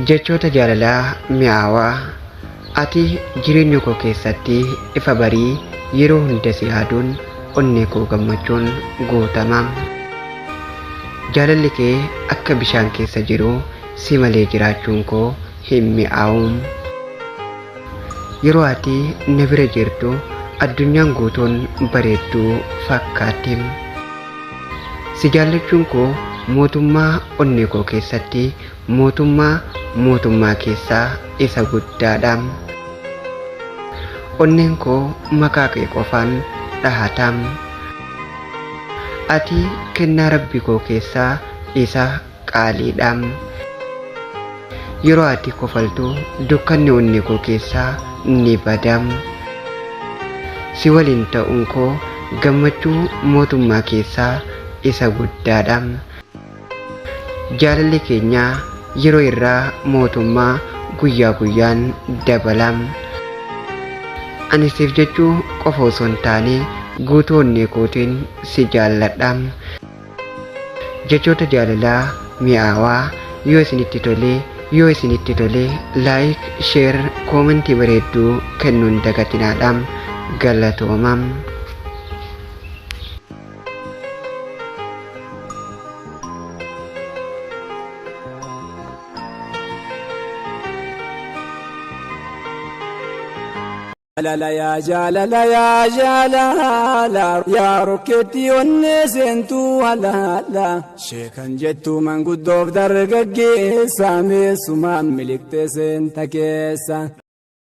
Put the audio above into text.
Jechoota jaalalaa mi'aawaa. Ati jireenya koo keessatti ifa barii, yeroo hunda si yaaduun onnee koo gammachuun guutama. Jaalalli kee akka bishaan keessa jiru, si malee jiraachuun koo hin mi'aawu. Yeroo ati na bira jirtu addunyaan guutuun bareedduu fakkaatti. Si jaallachuun koo mootummaa onnee koo keessatti mootummaa mootummaa keessaa isa guddaadha. Onneen koo maqaa kee qofaan dhahata. Ati kennaa Rabbi koo keessaa isa qaaliidha. Yeroo ati kofaltu dukkanni onnee koo keessaa ni bada. Si waliin ta'uun koo gammachuu mootummaa keessaa isa guddaadha. Jaalalli keenya yeroo irraa mootummaa guyyaa guyyaan dabala. Ani siif jechuu qofa osoo hin taane guutuu onnee kootiin si jaalladha. Jechoota jaalalaa mi'aawaa yoo isinitti tole, yoo isinitti tole like, share, koomentii bareedduu kennuun dagatinaadha. Galatooma. Jaalala yaa jaalala yaa jaalala yaa rokkeetti onnee seentuu halaala sheekan jettu manguddoof dargaggeessa meessumaan miliqxee seenta keessa.